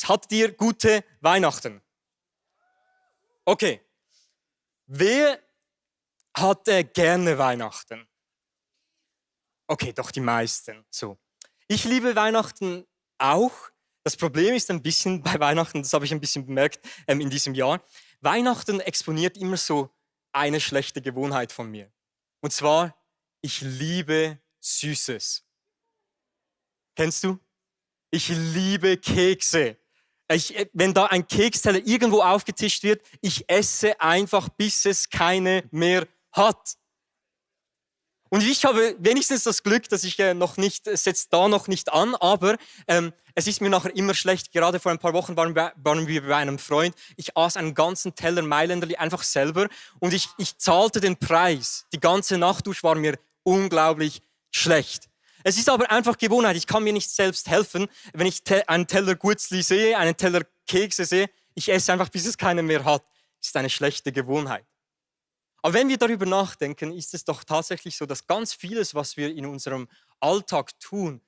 Hattet ihr gute Weihnachten? Okay. Wer hatte gerne Weihnachten? Okay, doch die meisten. So. Ich liebe Weihnachten auch. Das Problem ist ein bisschen bei Weihnachten, das habe ich ein bisschen bemerkt in diesem Jahr. Weihnachten exponiert immer so eine schlechte Gewohnheit von mir. Und zwar, ich liebe Süßes. Kennst du? Ich liebe Kekse. Wenn da ein Keksteller irgendwo aufgetischt wird, ich esse einfach, bis es keine mehr hat. Und ich habe wenigstens das Glück, dass ich es setzt da noch nicht an, aber es ist mir nachher immer schlecht. Gerade vor ein paar Wochen waren wir bei einem Freund. Ich aß einen ganzen Teller Mailänderli einfach selber und ich zahlte den Preis. Die ganze Nacht durch war mir unglaublich schlecht. Es ist aber einfach Gewohnheit. Ich kann mir nicht selbst helfen. Wenn ich einen Teller Gutzli sehe, einen Teller Kekse sehe, ich esse einfach, bis es keiner mehr hat. Das ist eine schlechte Gewohnheit. Aber wenn wir darüber nachdenken, ist es doch tatsächlich so, dass ganz vieles, was wir in unserem Alltag tun,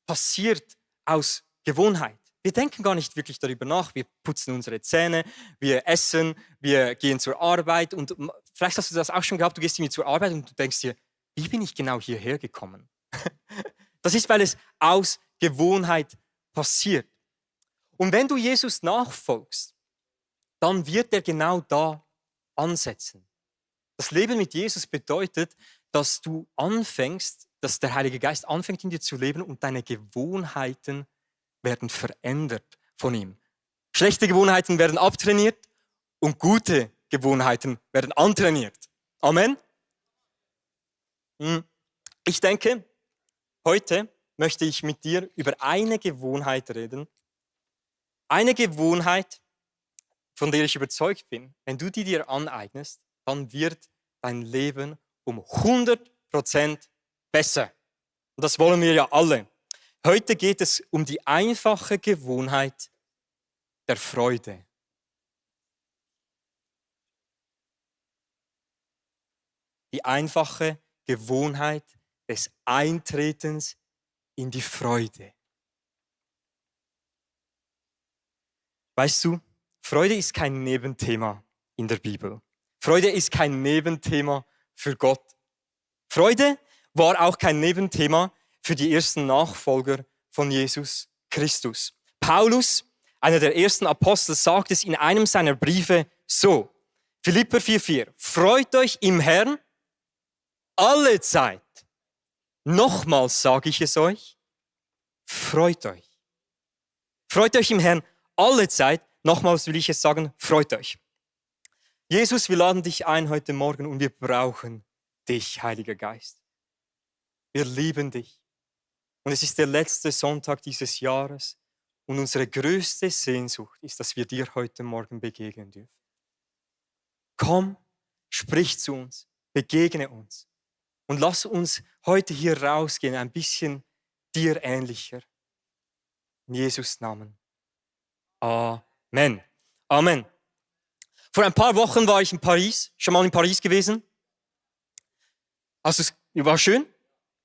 passiert aus Gewohnheit. Wir denken gar nicht wirklich darüber nach. Wir putzen unsere Zähne, wir essen, wir gehen zur Arbeit. Und vielleicht hast du das auch schon gehabt, du gehst irgendwie zur Arbeit und du denkst dir, wie bin ich genau hierher gekommen? Das ist, weil es aus Gewohnheit passiert. Und wenn du Jesus nachfolgst, dann wird er genau da ansetzen. Das Leben mit Jesus bedeutet, dass du anfängst, dass der Heilige Geist anfängt in dir zu leben und deine Gewohnheiten werden verändert von ihm. Schlechte Gewohnheiten werden abtrainiert und gute Gewohnheiten werden antrainiert. Amen? Ich denke, heute möchte ich mit dir über eine Gewohnheit reden. Eine Gewohnheit, von der ich überzeugt bin, wenn du die dir aneignest, dann wird dein Leben um 100% besser. Und das wollen wir ja alle. Heute geht es um die einfache Gewohnheit der Freude. Die einfache Gewohnheit des Eintretens in die Freude. Weißt du, Freude ist kein Nebenthema in der Bibel. Freude ist kein Nebenthema für Gott. Freude war auch kein Nebenthema für die ersten Nachfolger von Jesus Christus. Paulus, einer der ersten Apostel, sagt es in einem seiner Briefe so. Philipper 4,4. Freut euch im Herrn alle Zeit. Nochmals sage ich es euch. Freut euch. Freut euch im Herrn alle Zeit. Nochmals will ich es sagen, freut euch. Jesus, wir laden dich ein heute Morgen und wir brauchen dich, Heiliger Geist. Wir lieben dich. Und es ist der letzte Sonntag dieses Jahres und unsere größte Sehnsucht ist, dass wir dir heute Morgen begegnen dürfen. Komm, sprich zu uns, begegne uns und lass uns heute hier rausgehen, ein bisschen dir ähnlicher. In Jesus' Namen. Amen. Amen. Vor ein paar Wochen war ich in Paris, schon mal in Paris gewesen. War schön?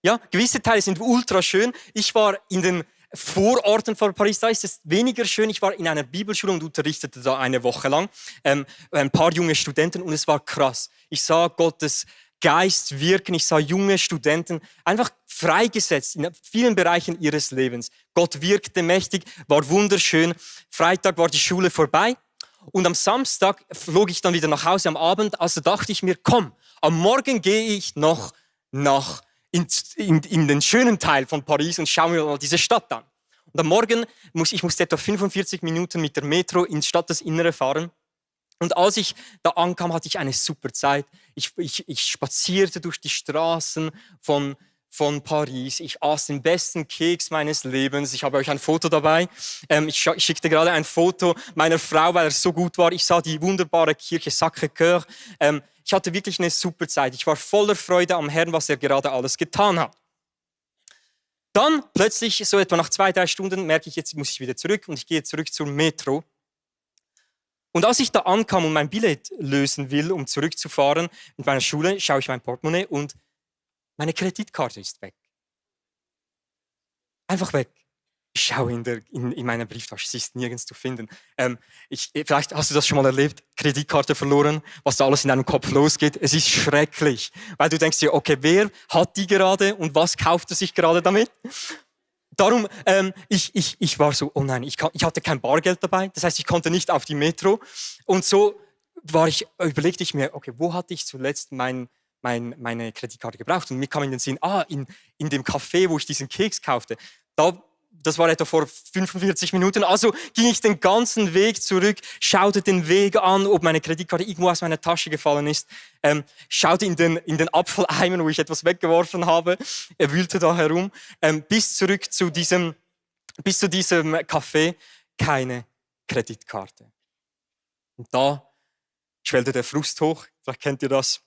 Ja, gewisse Teile sind ultra schön. Ich war in den Vororten von Paris, da ist es weniger schön. Ich war in einer Bibelschule und unterrichtete da eine Woche lang ein paar junge Studenten und es war krass. Ich sah Gottes Geist wirken, ich sah junge Studenten einfach freigesetzt in vielen Bereichen ihres Lebens. Gott wirkte mächtig, war wunderschön. Freitag war die Schule vorbei. Und am Samstag flog ich dann wieder nach Hause am Abend, also dachte ich mir, komm, am Morgen gehe ich noch in den schönen Teil von Paris und schaue mir mal diese Stadt an. Und am Morgen musste etwa 45 Minuten mit der Metro ins Stadtesinnere fahren. Und als ich da ankam, hatte ich eine super Zeit. Ich spazierte durch die Straßen von Paris. Ich aß den besten Keks meines Lebens. Ich habe euch ein Foto dabei. Ich schickte gerade ein Foto meiner Frau, weil er so gut war. Ich sah die wunderbare Kirche Sacré-Cœur. Ich hatte wirklich eine super Zeit. Ich war voller Freude am Herrn, was er gerade alles getan hat. Dann plötzlich, so etwa nach 2-3 Stunden, merke ich, jetzt muss ich wieder zurück und ich gehe zurück zur Metro. Und als ich da ankam und mein Billett lösen will, um zurückzufahren mit meiner Schule, schaue ich mein Portemonnaie und meine Kreditkarte ist weg. Einfach weg. schaue in meiner Brieftasche, sie ist nirgends zu finden. Vielleicht hast du das schon mal erlebt, Kreditkarte verloren, was da alles in deinem Kopf losgeht. Es ist schrecklich, weil du denkst dir, okay, wer hat die gerade und was kauft er sich gerade damit? Darum, ich war so, oh nein, ich hatte kein Bargeld dabei, das heißt, ich konnte nicht auf die Metro. Und so überlegte ich mir, okay, wo hatte ich zuletzt meine Kreditkarte gebraucht? Und mir kam in den Sinn, in dem Café, wo ich diesen Keks kaufte, das war etwa vor 45 Minuten. Also ging ich den ganzen Weg zurück, schaute den Weg an, ob meine Kreditkarte irgendwo aus meiner Tasche gefallen ist, schaute in den Apfeleimer, wo ich etwas weggeworfen habe, er wühlte da herum, bis zurück zu diesem Café, keine Kreditkarte. Und da schwellte der Frust hoch, vielleicht kennt ihr das.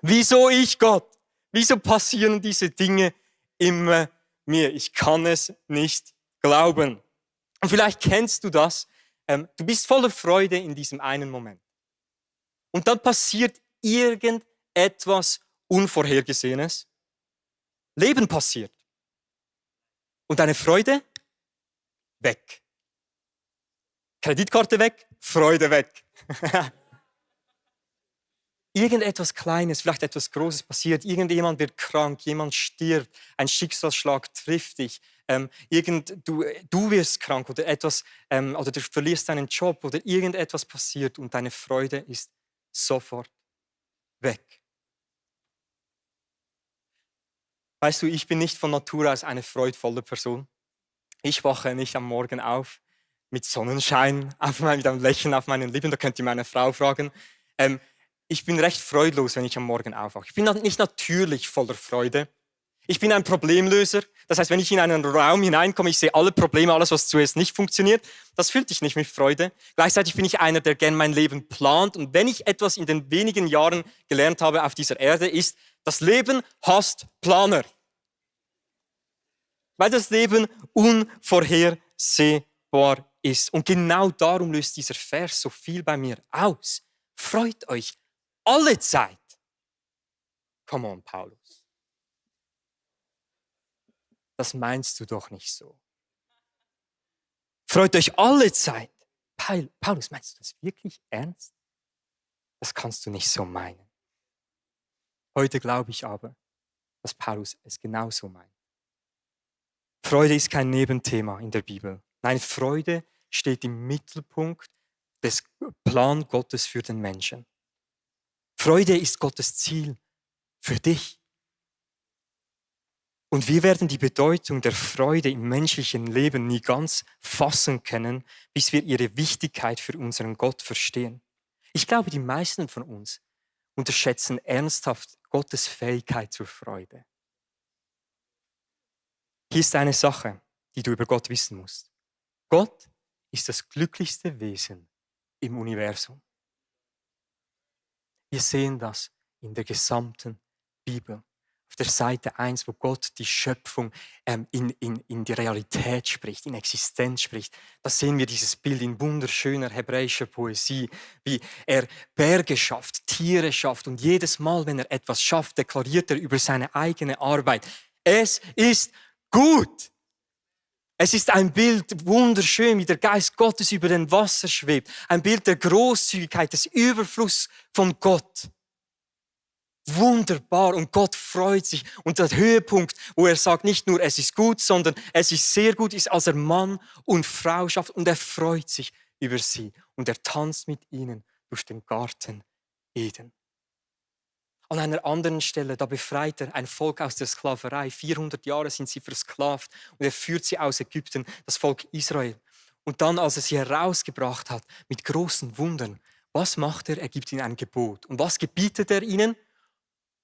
Wieso ich, Gott? Wieso passieren diese Dinge immer mir? Ich kann es nicht glauben. Und vielleicht kennst du das. Du bist voller Freude in diesem einen Moment. Und dann passiert irgendetwas Unvorhergesehenes. Leben passiert. Und deine Freude? Weg. Kreditkarte weg, Freude weg. Irgendetwas Kleines, vielleicht etwas Großes passiert, irgendjemand wird krank, jemand stirbt, ein Schicksalsschlag trifft dich, du wirst krank oder oder du verlierst deinen Job oder irgendetwas passiert und deine Freude ist sofort weg. Weißt du, ich bin nicht von Natur aus eine freudvolle Person. Ich wache nicht am Morgen auf mit Sonnenschein, mit einem Lächeln auf meinen Lippen, da könnt ihr meine Frau fragen. Ich bin recht freudlos, wenn ich am Morgen aufwache. Ich bin nicht natürlich voller Freude. Ich bin ein Problemlöser. Das heißt, wenn ich in einen Raum hineinkomme, ich sehe alle Probleme, alles, was zuerst nicht funktioniert. Das füllt dich nicht mit Freude. Gleichzeitig bin ich einer, der gern mein Leben plant. Und wenn ich etwas in den wenigen Jahren gelernt habe auf dieser Erde, ist, das Leben hasst Planer. Weil das Leben unvorhersehbar ist. Und genau darum löst dieser Vers so viel bei mir aus. Freut euch alle Zeit. Come on, Paulus. Das meinst du doch nicht so. Freut euch alle Zeit. Paulus, meinst du das wirklich ernst? Das kannst du nicht so meinen. Heute glaube ich aber, dass Paulus es genauso meint. Freude ist kein Nebenthema in der Bibel. Nein, Freude steht im Mittelpunkt des Plans Gottes für den Menschen. Freude ist Gottes Ziel für dich. Und wir werden die Bedeutung der Freude im menschlichen Leben nie ganz fassen können, bis wir ihre Wichtigkeit für unseren Gott verstehen. Ich glaube, die meisten von uns unterschätzen ernsthaft Gottes Fähigkeit zur Freude. Hier ist eine Sache, die du über Gott wissen musst. Gott ist das glücklichste Wesen im Universum. Wir sehen das in der gesamten Bibel. Auf der Seite 1, wo Gott die Schöpfung in die Realität spricht, in Existenz spricht, da sehen wir dieses Bild in wunderschöner hebräischer Poesie, wie er Berge schafft, Tiere schafft und jedes Mal, wenn er etwas schafft, deklariert er über seine eigene Arbeit. Es ist gut. Es ist ein Bild, wunderschön, wie der Geist Gottes über den Wasser schwebt. Ein Bild der Großzügigkeit, des Überflusses von Gott. Wunderbar. Und Gott freut sich. Und der Höhepunkt, wo er sagt, nicht nur es ist gut, sondern es ist sehr gut, ist, als er Mann und Frau schafft. Und er freut sich über sie. Und er tanzt mit ihnen durch den Garten Eden. An einer anderen Stelle, da befreit er ein Volk aus der Sklaverei. 400 Jahre sind sie versklavt und er führt sie aus Ägypten, das Volk Israel. Und dann, als er sie herausgebracht hat, mit großen Wundern, was macht er? Er gibt ihnen ein Gebot. Und was gebietet er ihnen?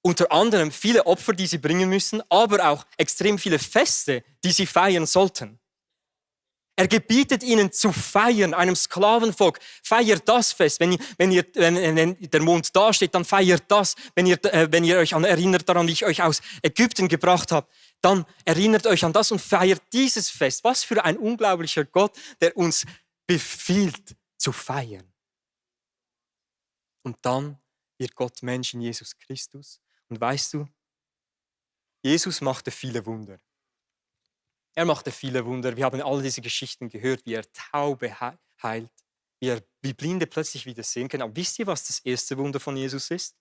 Unter anderem viele Opfer, die sie bringen müssen, aber auch extrem viele Feste, die sie feiern sollten. Er gebietet ihnen zu feiern, einem Sklavenvolk. Feiert das Fest. Wenn der Mond dasteht, dann feiert das. Wenn ihr euch erinnert daran, wie ich euch aus Ägypten gebracht habe, dann erinnert euch an das und feiert dieses Fest. Was für ein unglaublicher Gott, der uns befiehlt zu feiern. Und dann wird Gott Mensch in Jesus Christus. Und weißt du, Jesus machte viele Wunder. Er machte viele Wunder. Wir haben all diese Geschichten gehört, wie er Taube heilt, wie Blinde plötzlich wieder sehen können. Aber wisst ihr, was das erste Wunder von Jesus ist?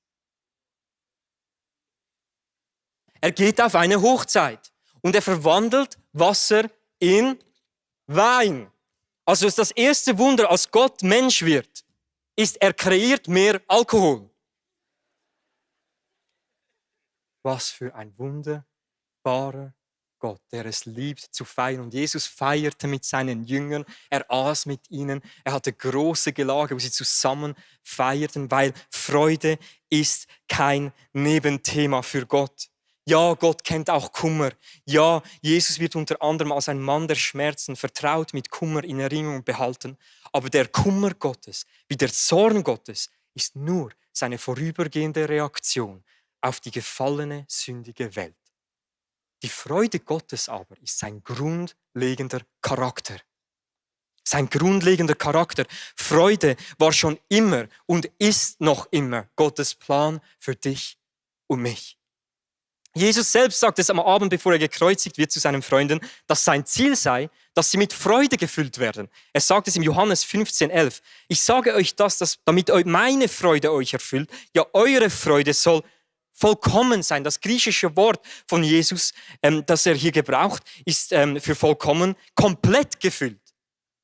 Er geht auf eine Hochzeit und er verwandelt Wasser in Wein. Also ist das erste Wunder, als Gott Mensch wird, ist, er kreiert mehr Alkohol. Was für ein wunderbarer Gott, der es liebt zu feiern. Und Jesus feierte mit seinen Jüngern, er aß mit ihnen, er hatte große Gelage, wo sie zusammen feierten, weil Freude ist kein Nebenthema für Gott. Ja, Gott kennt auch Kummer. Ja, Jesus wird unter anderem als ein Mann der Schmerzen vertraut mit Kummer in Erinnerung behalten. Aber der Kummer Gottes, wie der Zorn Gottes, ist nur seine vorübergehende Reaktion auf die gefallene, sündige Welt. Die Freude Gottes aber ist sein grundlegender Charakter. Sein grundlegender Charakter. Freude war schon immer und ist noch immer Gottes Plan für dich und mich. Jesus selbst sagt es am Abend, bevor er gekreuzigt wird, zu seinen Freunden, dass sein Ziel sei, dass sie mit Freude gefüllt werden. Er sagt es im Johannes 15,11. Ich sage euch das, damit meine Freude euch erfüllt. Ja, eure Freude soll vollkommen sein. Das griechische Wort von Jesus, das er hier gebraucht, ist für vollkommen, komplett gefüllt.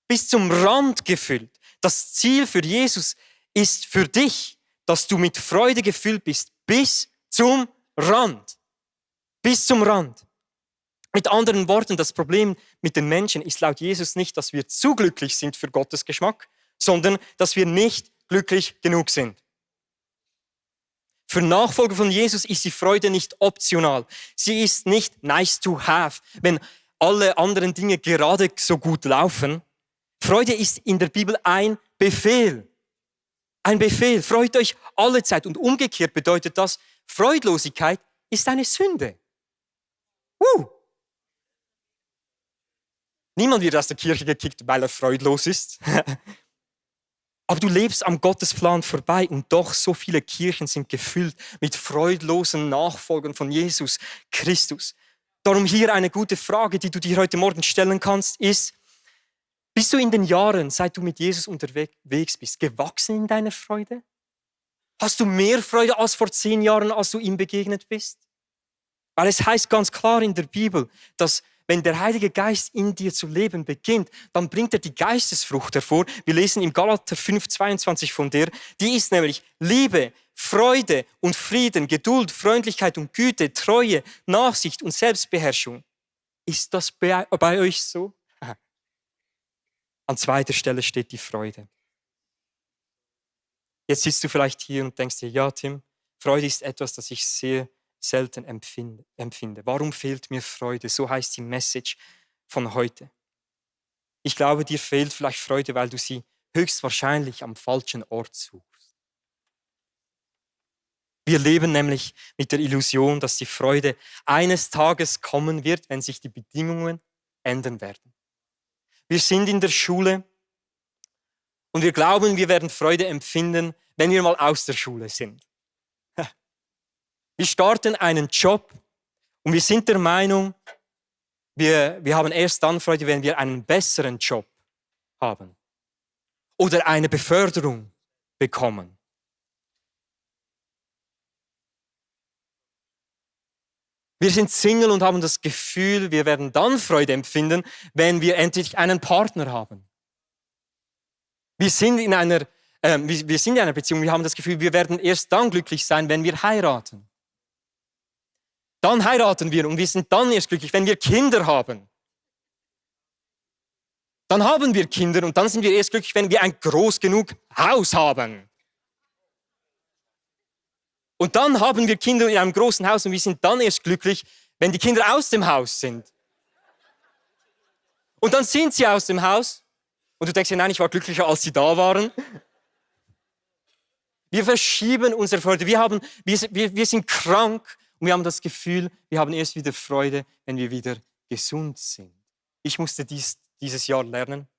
Bis zum Rand gefüllt. Das Ziel für Jesus ist für dich, dass du mit Freude gefüllt bist, bis zum Rand. Bis zum Rand. Mit anderen Worten, das Problem mit den Menschen ist laut Jesus nicht, dass wir zu glücklich sind für Gottes Geschmack, sondern dass wir nicht glücklich genug sind. Für Nachfolger von Jesus ist die Freude nicht optional. Sie ist nicht nice to have, wenn alle anderen Dinge gerade so gut laufen. Freude ist in der Bibel ein Befehl. Ein Befehl. Freut euch alle Zeit. Und umgekehrt bedeutet das, Freudlosigkeit ist eine Sünde. Niemand wird aus der Kirche gekickt, weil er freudlos ist. Aber du lebst am Gottesplan vorbei und doch so viele Kirchen sind gefüllt mit freudlosen Nachfolgern von Jesus Christus. Darum hier eine gute Frage, die du dir heute Morgen stellen kannst, ist, bist du in den Jahren, seit du mit Jesus unterwegs bist, gewachsen in deiner Freude? Hast du mehr Freude als vor 10 Jahren, als du ihm begegnet bist? Weil es heißt ganz klar in der Bibel, dass wenn der Heilige Geist in dir zu leben beginnt, dann bringt er die Geistesfrucht hervor. Wir lesen im Galater 5,22 von der. Die ist nämlich Liebe, Freude und Frieden, Geduld, Freundlichkeit und Güte, Treue, Nachsicht und Selbstbeherrschung. Ist das bei euch so? An zweiter Stelle steht die Freude. Jetzt sitzt du vielleicht hier und denkst dir, ja Tim, Freude ist etwas, das ich sehr selten empfinde. Warum fehlt mir Freude? So heißt die Message von heute. Ich glaube, dir fehlt vielleicht Freude, weil du sie höchstwahrscheinlich am falschen Ort suchst. Wir leben nämlich mit der Illusion, dass die Freude eines Tages kommen wird, wenn sich die Bedingungen ändern werden. Wir sind in der Schule und wir glauben, wir werden Freude empfinden, wenn wir mal aus der Schule sind. Wir starten einen Job und wir sind der Meinung, wir haben erst dann Freude, wenn wir einen besseren Job haben oder eine Beförderung bekommen. Wir sind Single und haben das Gefühl, wir werden dann Freude empfinden, wenn wir endlich einen Partner haben. Wir sind in einer Beziehung, wir haben das Gefühl, wir werden erst dann glücklich sein, wenn wir heiraten. Dann heiraten wir und wir sind dann erst glücklich, wenn wir Kinder haben. Dann haben wir Kinder und dann sind wir erst glücklich, wenn wir ein groß genug Haus haben. Und dann haben wir Kinder in einem großen Haus und wir sind dann erst glücklich, wenn die Kinder aus dem Haus sind. Und dann sind sie aus dem Haus und du denkst dir, nein, ich war glücklicher, als sie da waren. Wir verschieben unsere Freude. Wir sind krank und wir haben das Gefühl, wir haben erst wieder Freude, wenn wir wieder gesund sind. Ich musste dieses Jahr lernen,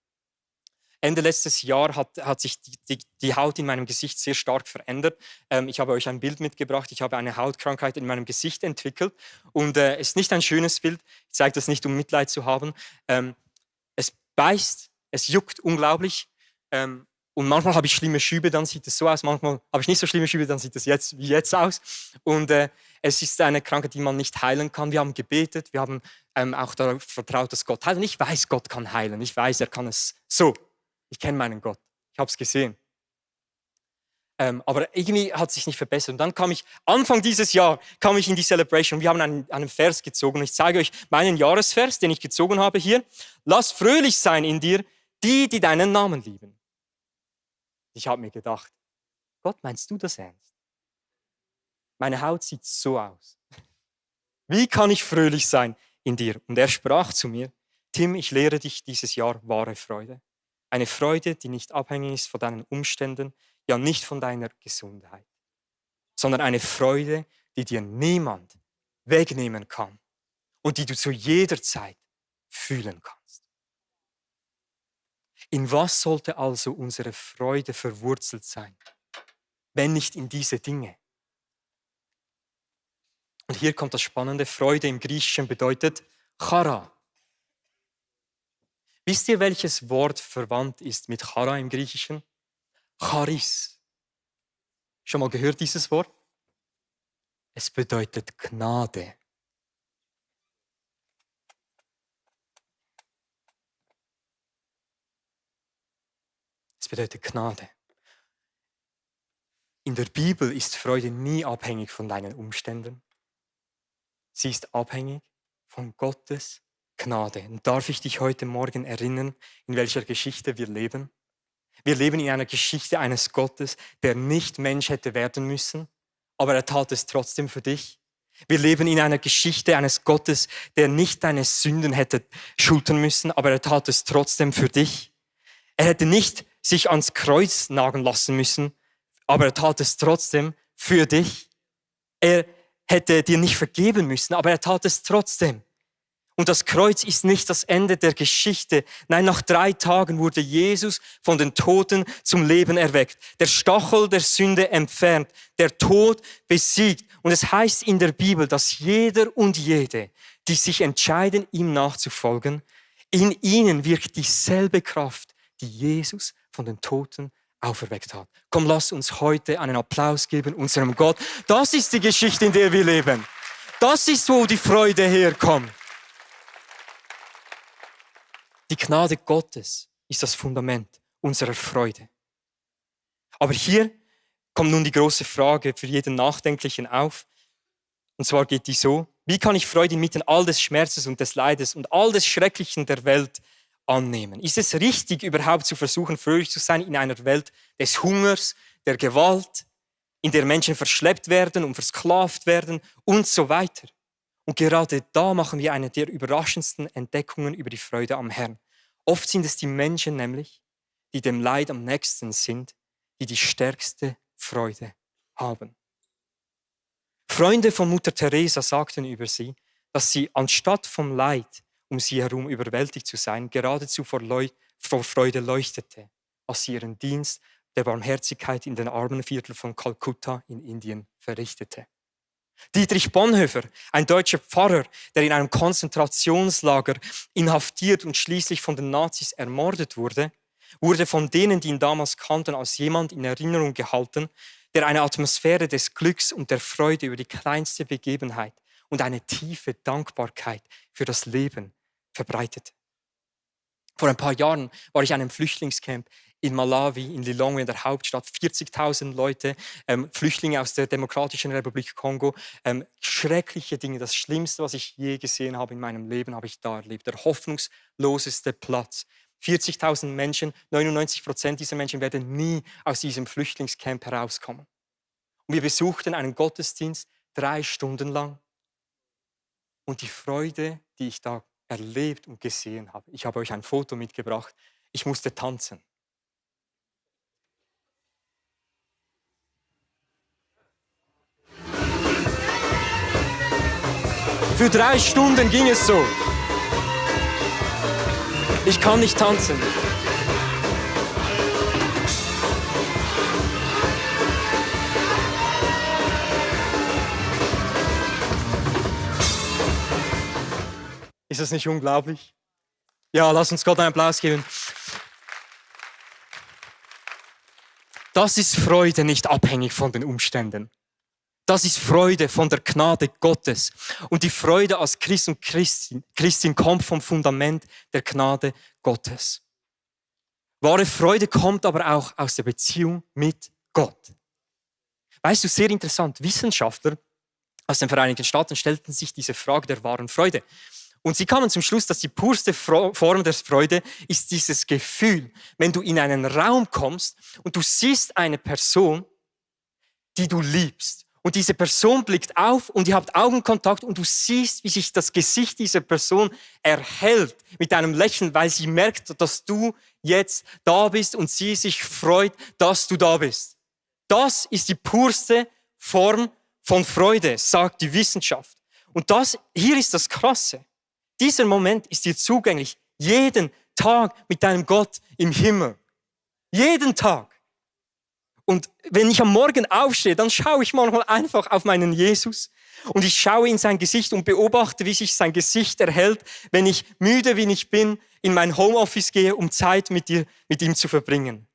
Ende letztes Jahr hat sich die Haut in meinem Gesicht sehr stark verändert. Ich habe euch ein Bild mitgebracht. Ich habe eine Hautkrankheit in meinem Gesicht entwickelt. Und es ist nicht ein schönes Bild. Ich zeige das nicht, um Mitleid zu haben. Es beißt, es juckt unglaublich. Und manchmal habe ich schlimme Schübe, dann sieht es so aus. Manchmal habe ich nicht so schlimme Schübe, dann sieht es wie jetzt aus. Und es ist eine Krankheit, die man nicht heilen kann. Wir haben gebetet, wir haben auch darauf vertraut, dass Gott heilt. Und ich weiß, Gott kann heilen. Ich weiß, er kann es so. Ich kenne meinen Gott. Ich habe es gesehen. Aber irgendwie hat es sich nicht verbessert. Und dann Anfang dieses Jahr kam ich in die Celebration. Wir haben einen Vers gezogen. Und ich zeige euch meinen Jahresvers, den ich gezogen habe hier. Lass fröhlich sein in dir, die deinen Namen lieben. Ich habe mir gedacht, Gott, meinst du das ernst? Meine Haut sieht so aus. Wie kann ich fröhlich sein in dir? Und er sprach zu mir, Tim, ich lehre dich dieses Jahr wahre Freude. Eine Freude, die nicht abhängig ist von deinen Umständen, ja nicht von deiner Gesundheit, sondern eine Freude, die dir niemand wegnehmen kann und die du zu jeder Zeit fühlen kannst. In was sollte also unsere Freude verwurzelt sein, wenn nicht in diese Dinge? Und hier kommt das Spannende, Freude im Griechischen bedeutet Chara. Wisst ihr, welches Wort verwandt ist mit Chara im Griechischen? Charis. Schon mal gehört dieses Wort? Es bedeutet Gnade. Es bedeutet Gnade. In der Bibel ist Freude nie abhängig von deinen Umständen. Sie ist abhängig von Gottes Gnade. Und darf ich dich heute Morgen erinnern, in welcher Geschichte wir leben? Wir leben in einer Geschichte eines Gottes, der nicht Mensch hätte werden müssen, aber er tat es trotzdem für dich. Wir leben in einer Geschichte eines Gottes, der nicht deine Sünden hätte schultern müssen, aber er tat es trotzdem für dich. Er hätte nicht sich ans Kreuz nageln lassen müssen, aber er tat es trotzdem für dich. Er hätte dir nicht vergeben müssen, aber er tat es trotzdem. Und das Kreuz ist nicht das Ende der Geschichte. Nein, nach 3 Tagen wurde Jesus von den Toten zum Leben erweckt. Der Stachel der Sünde entfernt, der Tod besiegt. Und es heißt in der Bibel, dass jeder und jede, die sich entscheiden, ihm nachzufolgen, in ihnen wirkt dieselbe Kraft, die Jesus von den Toten auferweckt hat. Komm, lass uns heute einen Applaus geben unserem Gott. Das ist die Geschichte, in der wir leben. Das ist, wo die Freude herkommt. Die Gnade Gottes ist das Fundament unserer Freude. Aber hier kommt nun die große Frage für jeden Nachdenklichen auf. Und zwar geht die so: Wie kann ich Freude inmitten all des Schmerzes und des Leides und all des Schrecklichen der Welt annehmen? Ist es richtig, überhaupt zu versuchen, fröhlich zu sein in einer Welt des Hungers, der Gewalt, in der Menschen verschleppt werden und versklavt werden und so weiter? Und gerade da machen wir eine der überraschendsten Entdeckungen über die Freude am Herrn. Oft sind es die Menschen nämlich, die dem Leid am nächsten sind, die die stärkste Freude haben. Freunde von Mutter Teresa sagten über sie, dass sie anstatt vom Leid um sie herum überwältigt zu sein, geradezu vor Freude leuchtete, als sie ihren Dienst der Barmherzigkeit in den Armenviertel von Kalkutta in Indien verrichtete. Dietrich Bonhoeffer, ein deutscher Pfarrer, der in einem Konzentrationslager inhaftiert und schließlich von den Nazis ermordet wurde, wurde von denen, die ihn damals kannten, als jemand in Erinnerung gehalten, der eine Atmosphäre des Glücks und der Freude über die kleinste Begebenheit und eine tiefe Dankbarkeit für das Leben verbreitete. Vor ein paar Jahren war ich in einem Flüchtlingscamp in Malawi, in Lilongwe, in der Hauptstadt. 40.000 Leute, Flüchtlinge aus der Demokratischen Republik Kongo. Schreckliche Dinge, das Schlimmste, was ich je gesehen habe in meinem Leben, habe ich da erlebt. Der hoffnungsloseste Platz. 40.000 Menschen, 99% dieser Menschen werden nie aus diesem Flüchtlingscamp herauskommen. Und wir besuchten einen Gottesdienst 3 Stunden lang. Und die Freude, die ich da erlebt und gesehen habe, ich habe euch ein Foto mitgebracht, ich musste tanzen. Für 3 Stunden ging es so. Ich kann nicht tanzen. Ist das nicht unglaublich? Ja, lass uns Gott einen Applaus geben. Das ist Freude, nicht abhängig von den Umständen. Das ist Freude von der Gnade Gottes. Und die Freude als Christ und Christin kommt vom Fundament der Gnade Gottes. Wahre Freude kommt aber auch aus der Beziehung mit Gott. Weißt du, sehr interessant, Wissenschaftler aus den Vereinigten Staaten stellten sich diese Frage der wahren Freude. Und sie kamen zum Schluss, dass die purste Form der Freude ist dieses Gefühl, wenn du in einen Raum kommst und du siehst eine Person, die du liebst. Und diese Person blickt auf und ihr habt Augenkontakt und du siehst, wie sich das Gesicht dieser Person erhellt mit einem Lächeln, weil sie merkt, dass du jetzt da bist und sie sich freut, dass du da bist. Das ist die purste Form von Freude, sagt die Wissenschaft. Und hier ist das Krasse. Dieser Moment ist dir zugänglich jeden Tag mit deinem Gott im Himmel. Jeden Tag. Und wenn ich am Morgen aufstehe, dann schaue ich manchmal einfach auf meinen Jesus und ich schaue in sein Gesicht und beobachte, wie sich sein Gesicht erhält, wenn ich müde wie ich bin, in mein Homeoffice gehe, um Zeit mit ihm zu verbringen.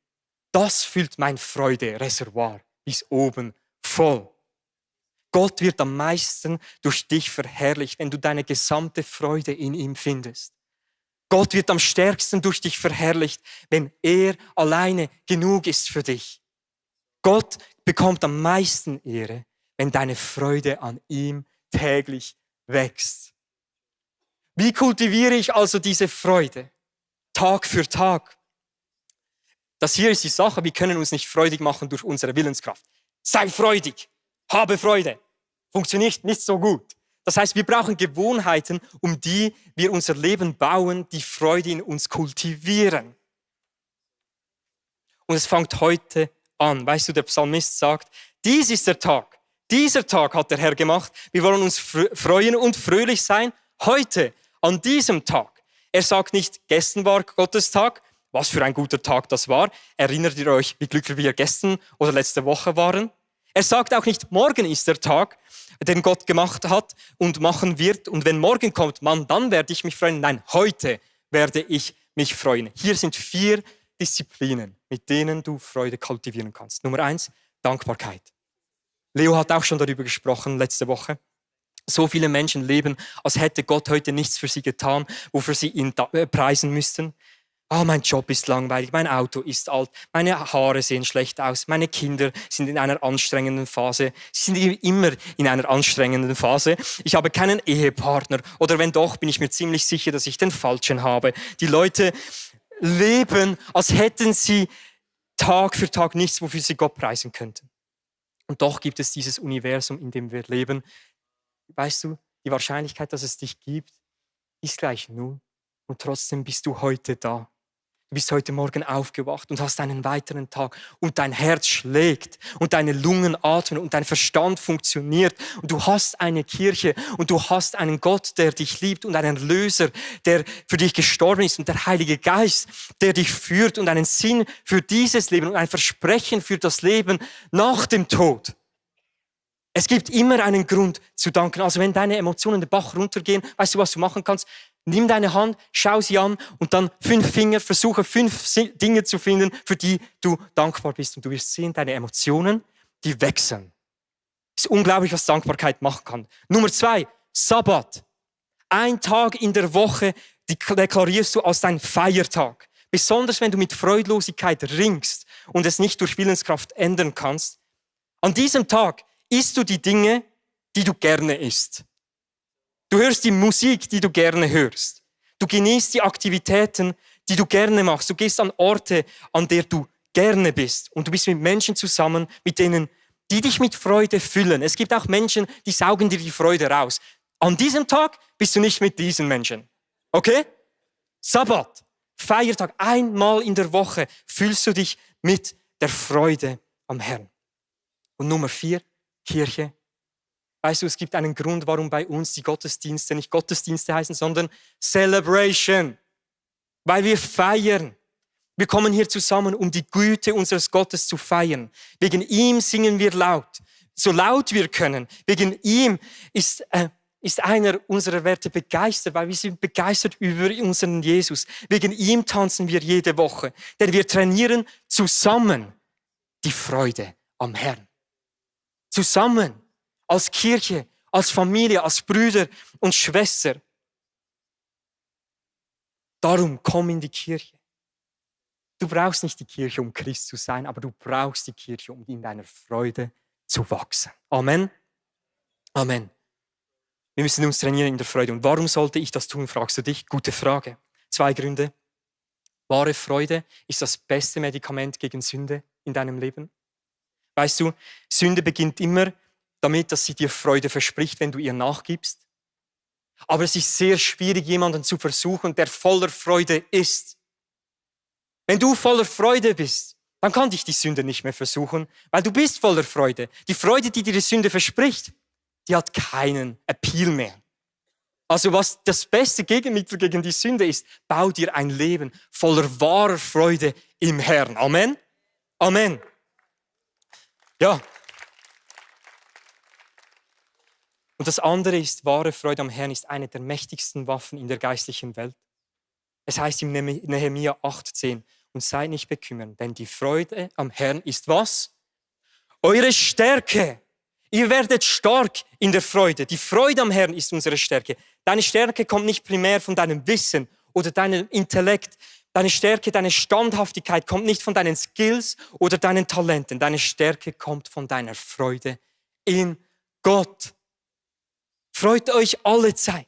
Das füllt mein Freude-Reservoir bis oben voll. Gott wird am meisten durch dich verherrlicht, wenn du deine gesamte Freude in ihm findest. Gott wird am stärksten durch dich verherrlicht, wenn er alleine genug ist für dich. Gott bekommt am meisten Ehre, wenn deine Freude an ihm täglich wächst. Wie kultiviere ich also diese Freude? Tag für Tag. Das hier ist die Sache, wir können uns nicht freudig machen durch unsere Willenskraft. Sei freudig, habe Freude. Funktioniert nicht so gut. Das heißt, wir brauchen Gewohnheiten, um die wir unser Leben bauen, die Freude in uns kultivieren. Und es fängt heute an. Weißt du, der Psalmist sagt, dies ist der Tag. Dieser Tag hat der Herr gemacht. Wir wollen uns freuen und fröhlich sein. Heute, an diesem Tag. Er sagt nicht, gestern war Gottes Tag. Was für ein guter Tag das war. Erinnert ihr euch, wie glücklich wir gestern oder letzte Woche waren? Er sagt auch nicht, morgen ist der Tag, den Gott gemacht hat und machen wird. Und wenn morgen kommt, Mann, dann werde ich mich freuen. Nein, heute werde ich mich freuen. Hier sind 4 Disziplinen, mit denen du Freude kultivieren kannst. Nummer 1, Dankbarkeit. Leo hat auch schon darüber gesprochen letzte Woche. So viele Menschen leben, als hätte Gott heute nichts für sie getan, wofür sie ihn preisen müssten. Mein Job ist langweilig, mein Auto ist alt, meine Haare sehen schlecht aus, meine Kinder sind in einer anstrengenden Phase. Sie sind immer in einer anstrengenden Phase. Ich habe keinen Ehepartner oder wenn doch, bin ich mir ziemlich sicher, dass ich den Falschen habe. Die Leute leben, als hätten sie Tag für Tag nichts, wofür sie Gott preisen könnten. Und doch gibt es dieses Universum, in dem wir leben. Weißt du, die Wahrscheinlichkeit, dass es dich gibt, ist gleich 0. Und trotzdem bist du heute da. Du bist heute Morgen aufgewacht und hast einen weiteren Tag und dein Herz schlägt und deine Lungen atmen und dein Verstand funktioniert und du hast eine Kirche und du hast einen Gott, der dich liebt und einen Erlöser, der für dich gestorben ist und der Heilige Geist, der dich führt und einen Sinn für dieses Leben und ein Versprechen für das Leben nach dem Tod. Es gibt immer einen Grund zu danken. Also wenn deine Emotionen den Bach runtergehen, weißt du, was du machen kannst? Nimm deine Hand, schau sie an und dann 5 Finger, versuche 5 Dinge zu finden, für die du dankbar bist. Und du wirst sehen, deine Emotionen, die wechseln. Es ist unglaublich, was Dankbarkeit machen kann. Nummer 2, Sabbat. Ein Tag in der Woche deklarierst du als dein Feiertag. Besonders wenn du mit Freudlosigkeit ringst und es nicht durch Willenskraft ändern kannst. An diesem Tag isst du die Dinge, die du gerne isst. Du hörst die Musik, die du gerne hörst. Du genießt die Aktivitäten, die du gerne machst. Du gehst an Orte, an der du gerne bist. Und du bist mit Menschen zusammen, mit denen, die dich mit Freude füllen. Es gibt auch Menschen, die saugen dir die Freude raus. An diesem Tag bist du nicht mit diesen Menschen. Okay? Sabbat, Feiertag, einmal in der Woche fühlst du dich mit der Freude am Herrn. Und Nummer 4, Kirche. Weißt du, es gibt einen Grund, warum bei uns die Gottesdienste nicht Gottesdienste heißen, sondern Celebration. Weil wir feiern. Wir kommen hier zusammen, um die Güte unseres Gottes zu feiern. Wegen ihm singen wir laut. So laut wir können. Wegen ihm ist ist einer unserer Werte begeistert, weil wir sind begeistert über unseren Jesus. Wegen ihm tanzen wir jede Woche, denn wir trainieren zusammen die Freude am Herrn. Zusammen, als Kirche, als Familie, als Brüder und Schwestern. Darum komm in die Kirche. Du brauchst nicht die Kirche, um Christ zu sein, aber du brauchst die Kirche, um in deiner Freude zu wachsen. Amen. Amen. Wir müssen uns trainieren in der Freude. Und warum sollte ich das tun, fragst du dich? Gute Frage. 2 Gründe. Wahre Freude ist das beste Medikament gegen Sünde in deinem Leben. Weißt du, Sünde beginnt immer damit, dass sie dir Freude verspricht, wenn du ihr nachgibst. Aber es ist sehr schwierig, jemanden zu versuchen, der voller Freude ist. Wenn du voller Freude bist, dann kann dich die Sünde nicht mehr versuchen, weil du bist voller Freude. Die Freude, die dir die Sünde verspricht, die hat keinen Appeal mehr. Also was das beste Gegenmittel gegen die Sünde ist, bau dir ein Leben voller wahrer Freude im Herrn. Amen? Amen. Ja. Und das andere ist, wahre Freude am Herrn ist eine der mächtigsten Waffen in der geistlichen Welt. Es heißt im Nehemia 8,10, und seid nicht bekümmert, denn die Freude am Herrn ist was? Eure Stärke. Ihr werdet stark in der Freude. Die Freude am Herrn ist unsere Stärke. Deine Stärke kommt nicht primär von deinem Wissen oder deinem Intellekt. Deine Stärke, deine Standhaftigkeit kommt nicht von deinen Skills oder deinen Talenten. Deine Stärke kommt von deiner Freude in Gott. Freut euch alle Zeit.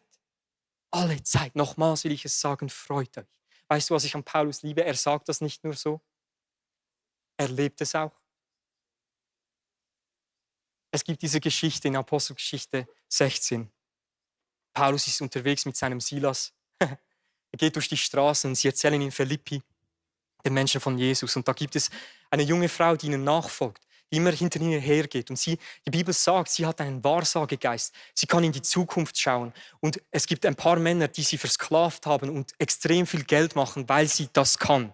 Alle Zeit. Nochmals will ich es sagen, freut euch. Weißt du, was ich an Paulus liebe? Er sagt das nicht nur so. Er lebt es auch. Es gibt diese Geschichte in Apostelgeschichte 16. Paulus ist unterwegs mit seinem Silas. Er geht durch die Straßen, sie erzählen in Philippi den Menschen von Jesus. Und da gibt es eine junge Frau, die ihnen nachfolgt, die immer hinter ihnen hergeht. Und die Bibel sagt, sie hat einen Wahrsagegeist. Sie kann in die Zukunft schauen. Und es gibt ein paar Männer, die sie versklavt haben und extrem viel Geld machen, weil sie das kann.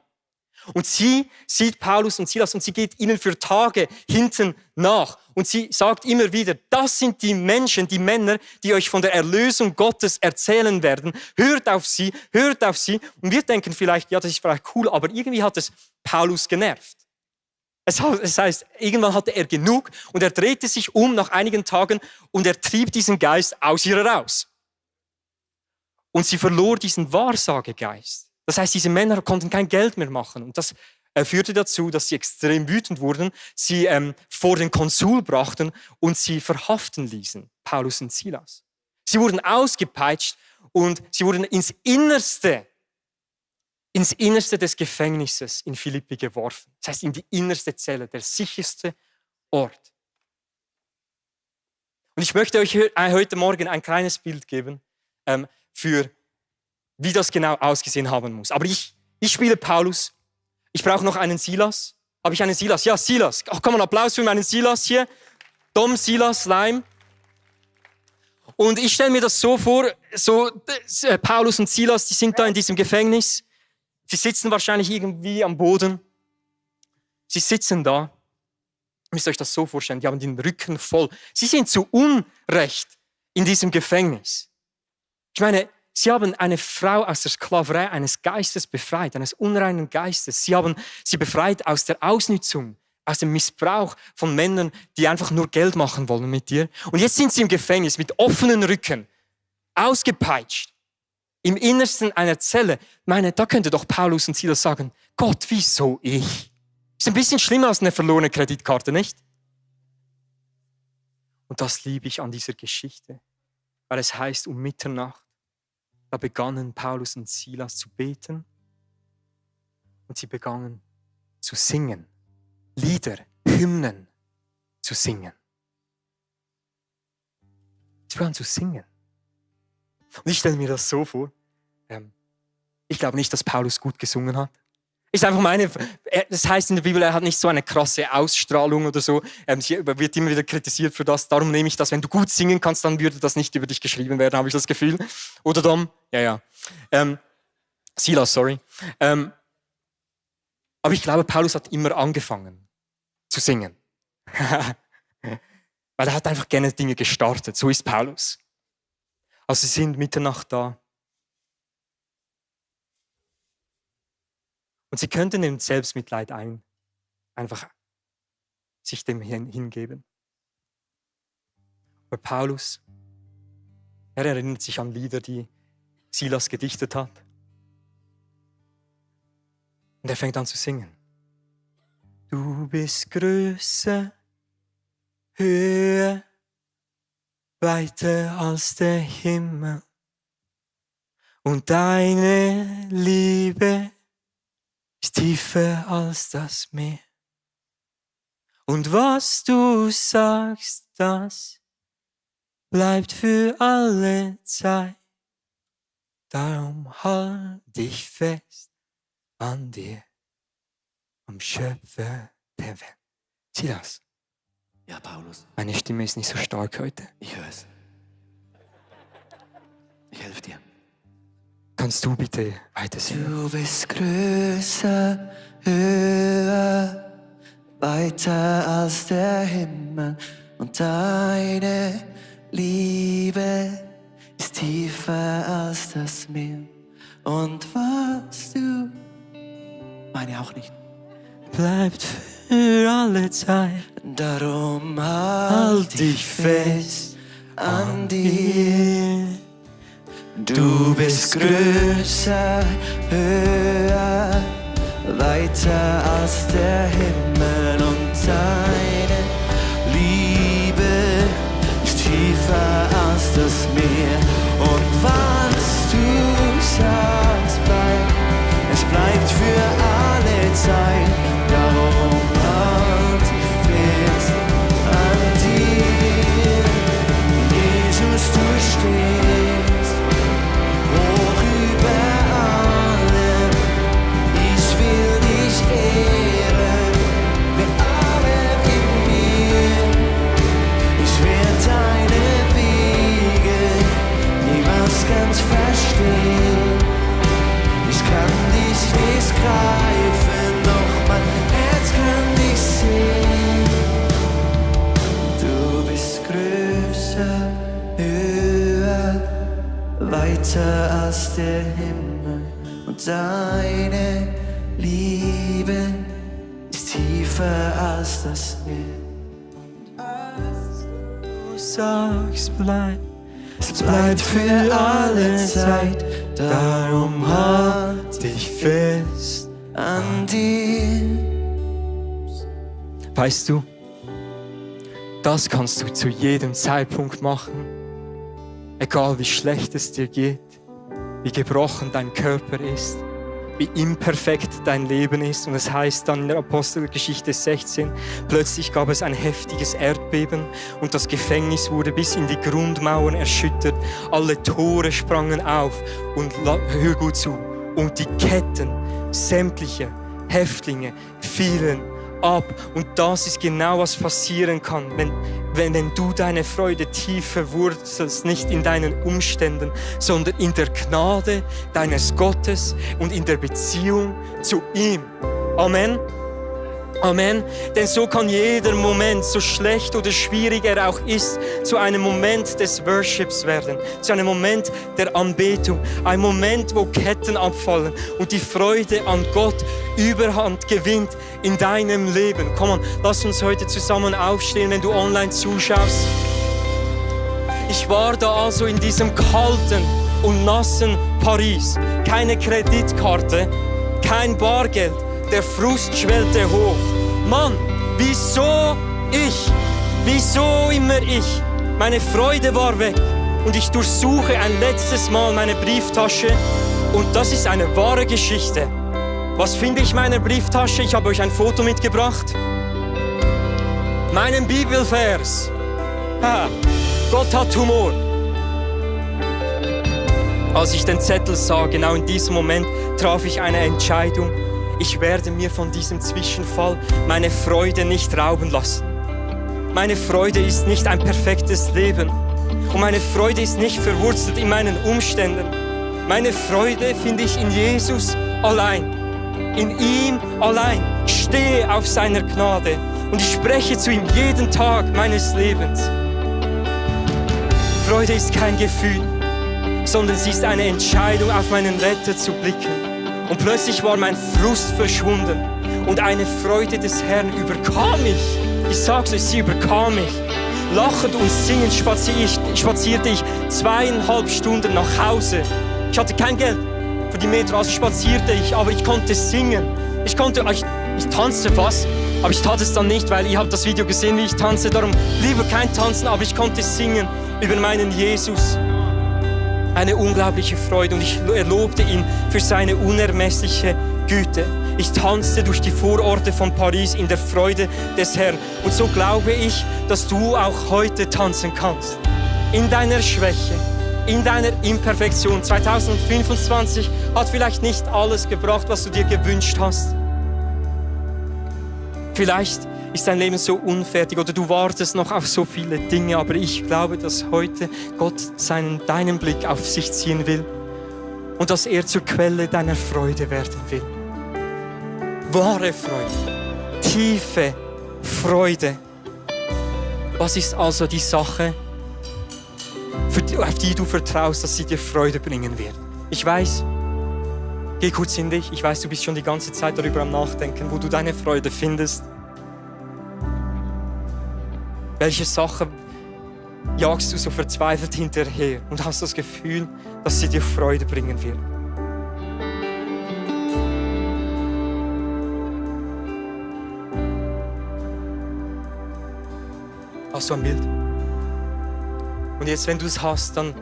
Und sie sieht Paulus und Silas und sie geht ihnen für Tage hinten nach. Und sie sagt immer wieder, das sind die Menschen, die Männer, die euch von der Erlösung Gottes erzählen werden. Hört auf sie, hört auf sie. Und wir denken vielleicht, ja, das ist vielleicht cool, aber irgendwie hat es Paulus genervt. Es heißt, irgendwann hatte er genug und er drehte sich um nach einigen Tagen und er trieb diesen Geist aus ihr heraus. Und sie verlor diesen Wahrsagegeist. Das heißt, diese Männer konnten kein Geld mehr machen. Und das führte dazu, dass sie extrem wütend wurden, sie vor den Konsul brachten und sie verhaften ließen, Paulus und Silas. Sie wurden ausgepeitscht und sie wurden ins Innerste des Gefängnisses in Philippi geworfen. Das heißt, in die innerste Zelle, der sicherste Ort. Und ich möchte euch heute Morgen ein kleines Bild geben, für wie das genau ausgesehen haben muss. Aber ich spiele Paulus. Ich brauche noch einen Silas. Habe ich einen Silas? Ja, Silas. Ach komm, einen Applaus für meinen Silas hier. Dom, Silas, Leim. Und ich stelle mir das so vor, Paulus und Silas, die sind da in diesem Gefängnis. Sie sitzen wahrscheinlich irgendwie am Boden. Sie sitzen da. Ihr müsst euch das so vorstellen, die haben den Rücken voll. Sie sind zu Unrecht in diesem Gefängnis. Ich meine, sie haben eine Frau aus der Sklaverei eines Geistes befreit, eines unreinen Geistes. Sie haben sie befreit aus der Ausnützung, aus dem Missbrauch von Männern, die einfach nur Geld machen wollen mit dir. Und jetzt sind sie im Gefängnis mit offenen Rücken, ausgepeitscht, im Innersten einer Zelle. Da könnte doch Paulus und Silas sagen, Gott, wieso ich? Ist ein bisschen schlimmer als eine verlorene Kreditkarte, nicht? Und das liebe ich an dieser Geschichte, weil es heißt, um Mitternacht, da begannen Paulus und Silas zu beten und sie begannen zu singen, Lieder, Hymnen zu singen. Sie begannen zu singen. Und ich stelle mir das so vor, ich glaube nicht, dass Paulus gut gesungen hat. Ist einfach das heißt in der Bibel, er hat nicht so eine krasse Ausstrahlung oder so. Er wird immer wieder kritisiert für das. Darum nehme ich das, wenn du gut singen kannst, dann würde das nicht über dich geschrieben werden, habe ich das Gefühl. Oder Dom? Ja. Silas, sorry. Aber ich glaube, Paulus hat immer angefangen zu singen. Weil er hat einfach gerne Dinge gestartet. So ist Paulus. Also sie sind Mitternacht da. Und sie könnten dem Selbstmitleid einfach sich dem hingeben. Aber Paulus, er erinnert sich an Lieder, die Silas gedichtet hat. Und er fängt an zu singen. Du bist größer, höher, weiter als der Himmel. Und deine Liebe ist tiefer als das Meer. Und was du sagst, das bleibt für alle Zeit. Darum halt dich fest an dir, am Schöpfer der Welt. Sieh das? Ja, Paulus, Meine Stimme ist nicht so stark heute. ich höre es. Ich helfe dir. Kannst du bitte weiter singen? Du bist größer, höher, weiter als der Himmel. Und deine Liebe ist tiefer als das Meer. Und was du, meine auch nicht, Bleibt für alle Zeit. darum halt dich fest an dir. Du bist größer, höher, weiter als der Himmel. Und deine Liebe ist tiefer als das Meer. Und was du sagst, es bleibt für alle Zeit. Darum halt dich fest an dir. Jesus, du stehst hoch über allem. Ich will dich ehren mit allem in mir. Ich werde deine Wege niemals ganz verstehen. Ich kann dich nicht greifen, doch mein Herz kann dich sehen. Du bist größer, höher, weiter als der Himmel. Und deine Liebe ist tiefer als das Meer. Du sagst, Es bleibt für alle Zeit, darum halt dich fest. an dir. Weißt du, das kannst du zu jedem Zeitpunkt machen. Egal wie schlecht es dir geht, wie gebrochen dein Körper ist, wie imperfekt dein Leben ist. Und es heißt dann in der Apostelgeschichte 16, plötzlich gab es ein heftiges Erdbeben und das Gefängnis wurde bis in die Grundmauern erschüttert. Alle Tore sprangen auf und hör gut zu. Und die Ketten sämtlicher Häftlinge fielen ab. Und das ist genau, was passieren kann, wenn du deine Freude tief verwurzelst, nicht in deinen Umständen, sondern in der Gnade deines Gottes und in der Beziehung zu ihm. Amen. Amen. Denn so kann jeder Moment, so schlecht oder schwierig er auch ist, zu einem Moment des Worships werden, zu einem Moment der Anbetung, ein Moment, wo Ketten abfallen und die Freude an Gott Überhand gewinnt in deinem Leben. Komm on, lass uns heute zusammen aufstehen, wenn du online zuschaust. Ich war da also in diesem kalten und nassen Paris. Keine Kreditkarte, kein Bargeld. Der Frust schwellte hoch. Mann, wieso ich? Wieso immer ich? Meine Freude war weg. Und ich durchsuche ein letztes Mal meine Brieftasche. Und das ist eine wahre Geschichte. Was finde ich in meiner Brieftasche? Ich habe euch ein Foto mitgebracht. Meinen Bibelvers. Ha, Gott hat Humor. Als ich den Zettel sah, genau in diesem Moment, traf ich eine Entscheidung. Ich werde mir von diesem Zwischenfall meine Freude nicht rauben lassen. Meine Freude ist nicht ein perfektes Leben. Und meine Freude ist nicht verwurzelt in meinen Umständen. Meine Freude finde ich in Jesus allein. In ihm allein. Ich stehe auf seiner Gnade. Und ich spreche zu ihm jeden Tag meines Lebens. Freude ist kein Gefühl. sondern sie ist eine Entscheidung, auf meinen Retter zu blicken. Und plötzlich war mein Frust verschwunden und eine Freude des Herrn überkam mich. Ich sag's euch, sie überkam mich. Lachend und singend spazierte ich 2,5 Stunden nach Hause. Ich hatte kein Geld für die Metro, also spazierte ich, aber ich konnte singen. Ich tanzte fast, aber ich tat es dann nicht, weil ihr habt das Video gesehen, wie ich tanze. Darum lieber kein Tanzen, aber ich konnte singen über meinen Jesus. Eine unglaubliche Freude und ich lobte ihn für seine unermessliche Güte. Ich tanzte durch die Vororte von Paris in der Freude des Herrn. Und so glaube ich, dass du auch heute tanzen kannst. In deiner Schwäche, in deiner Imperfektion. 2025 hat vielleicht nicht alles gebracht, was du dir gewünscht hast. Vielleicht ist dein Leben so unfertig oder du wartest noch auf so viele Dinge, aber ich glaube, dass heute Gott deinen Blick auf sich ziehen will und dass er zur Quelle deiner Freude werden will. Wahre Freude, tiefe Freude. Was ist also die Sache, auf die du vertraust, dass sie dir Freude bringen wird? Ich weiß, geh kurz in dich, ich weiß, du bist schon die ganze Zeit darüber am Nachdenken, wo du deine Freude findest. Welche Sache jagst du so verzweifelt hinterher und hast das Gefühl, dass sie dir Freude bringen wird? Hast du ein Bild? Und jetzt, wenn du es hast, dann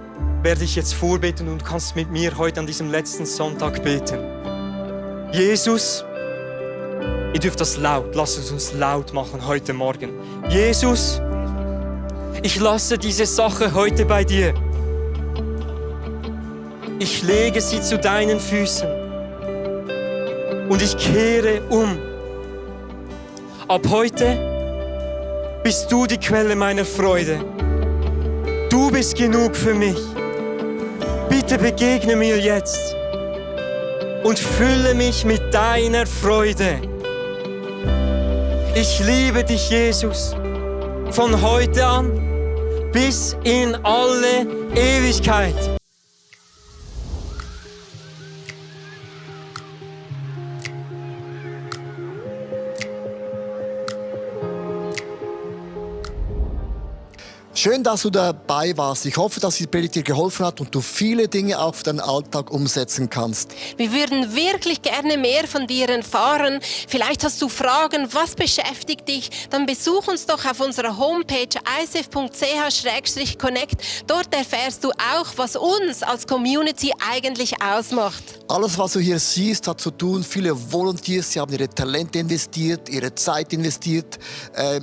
werde ich jetzt vorbeten und du kannst mit mir heute an diesem letzten Sonntag beten. Jesus, ihr dürft das laut, lasst es uns laut machen heute Morgen. Jesus, ich lasse diese Sache heute bei dir. Ich lege sie zu deinen Füßen und ich kehre um. Ab heute bist du die Quelle meiner Freude. Du bist genug für mich. Bitte begegne mir jetzt und fülle mich mit deiner Freude. Ich liebe dich, Jesus, von heute an bis in alle Ewigkeit. Schön, dass du dabei warst. Ich hoffe, dass die Predigt dir geholfen hat und du viele Dinge auch für deinen Alltag umsetzen kannst. Wir würden wirklich gerne mehr von dir erfahren. Vielleicht hast du Fragen, was beschäftigt dich? Dann besuch uns doch auf unserer Homepage icf.ch/connect. Dort erfährst du auch, was uns als Community eigentlich ausmacht. Alles, was du hier siehst, hat zu tun. Viele Volunteers, sie haben ihre Talente investiert, ihre Zeit investiert.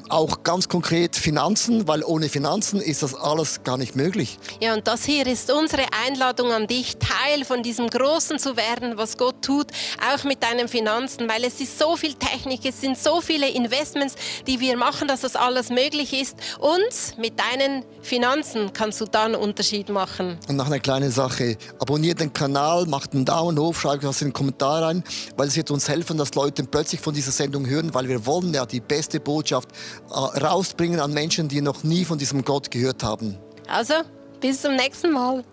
Auch ganz konkret Finanzen, weil ohne Finanzen ist das alles gar nicht möglich. Ja, und das hier ist unsere Einladung an dich, Teil von diesem Großen zu werden, was Gott tut, auch mit deinen Finanzen, weil es ist so viel Technik, es sind so viele Investments, die wir machen, dass das alles möglich ist. Und mit deinen Finanzen kannst du da einen Unterschied machen. Und noch eine kleine Sache, abonniert den Kanal, macht einen Daumen hoch, schreibt was in den Kommentar rein, weil es wird uns helfen, dass Leute plötzlich von dieser Sendung hören, weil wir wollen ja die beste Botschaft rausbringen an Menschen, die noch nie von diesem Gott gehört haben. Also, bis zum nächsten Mal.